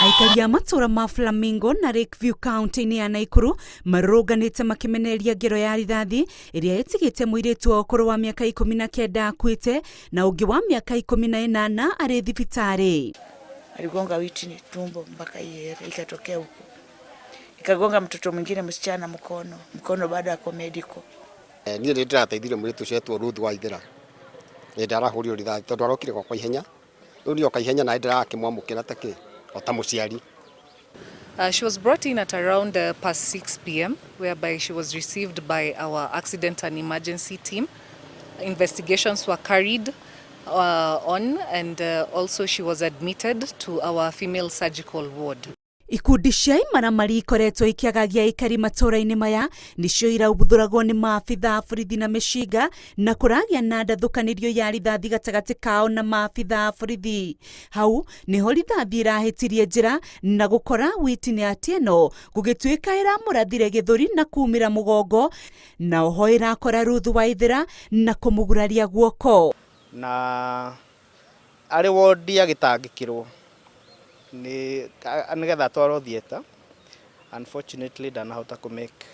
Aikari a matũra ma Flamingo na Lakeview kaunti-inĩ ya Naikuru marũrũnganĩte makĩmenereria ngero ya rithathi ĩrĩa ĩtigĩte mũirĩtu wa ũkũrũ wa mĩaka 19 akuĩte na ũngĩ wa mĩaka 18 arĩ thibitarĩ. Aligonga Whitney tumbo mpaka iere ikatokea huko, ikagonga mtoto mwingine msichana mkono mkono, bado ako medical. Niĩ nĩ ndĩrateithirie mũirĩtu ũcio etwo Ruth Waithera hĩndĩ arahũrirwo rithathi tondũ arokire gwakwa ihenya. Rĩu niĩ oka ihenya naĩ ndĩrakĩmwamũkĩra ta kĩ o ta mũciari. She was brought in at around past 6 p.m., whereby she was received by our accident and emergency team. Investigations were carried on, and also she was admitted to our female surgical ward. Ikundi cia imaramari ikoretwo ikĩagagia aikari matũra-inĩ maya nĩcio iraubuthũragwo nĩ maabitha a borithi na mĩcinga na kũragĩa na ndathũkanĩrio ya rithathi gatagatĩ kao na maabitha a borithi. Hau nĩho rithathi ĩrahĩtirie njĩra na gũkora Whitney Atieno gũgĩtuĩka ĩramũrathire gĩthũri na kumĩra mũgongo na oho ĩrakora Ruth Waithera na kũmũguraria guoko. Na arĩ wodi agĩtangĩkĩrwo nĩ nĩgetha atwarwo theatre, unfortunately ndanahota kũ make.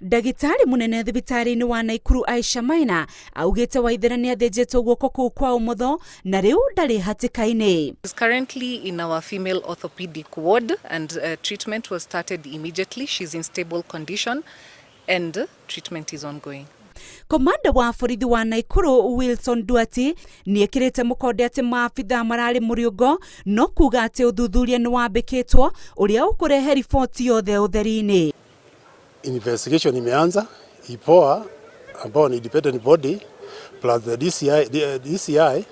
Ndagĩtarĩ mũnene thibitarĩ-inĩ wa Naikuru Aisha Maina augĩte Waithera nĩ athĩnjĩtwo guoko kũu kwa ũmotho na rĩu ndarĩ hatĩka-inĩ. She's currently in our female orthopedic ward and treatment was started immediately. She's in stable condition and treatment is ongoing. Komanda wa borithi wa Naikuru Wilson Duati nĩekĩrĩte mũkonde atĩ maabitha mararĩ mũriũngo no kuga atĩ ũthuthuria nĩ wambĩkĩtwo ũrĩa ũkũrehe riboti yothe ũtheri-inĩ. Investigation imeanza. IPOA ambao ni independent body plus the DCI, DCI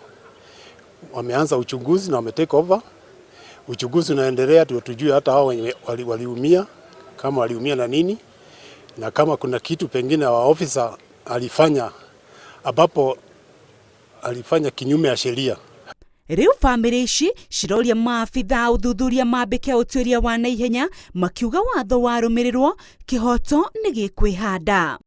wameanza uchunguzi na wame take over. Uchunguzi unaendelea ndio tujue hata hao wenye waliumia kama waliumia na nini, na kama kuna kitu pengine wa officer alifanya ambapo alifanya kinyume ya sheria. Rĩu bamĩrĩ ici ciroria maabitha ũthuthuria mambĩke ũtuĩria wa naihenya makiuga watho warũmĩrĩrwo kĩhoto nĩ gĩkwĩhanda.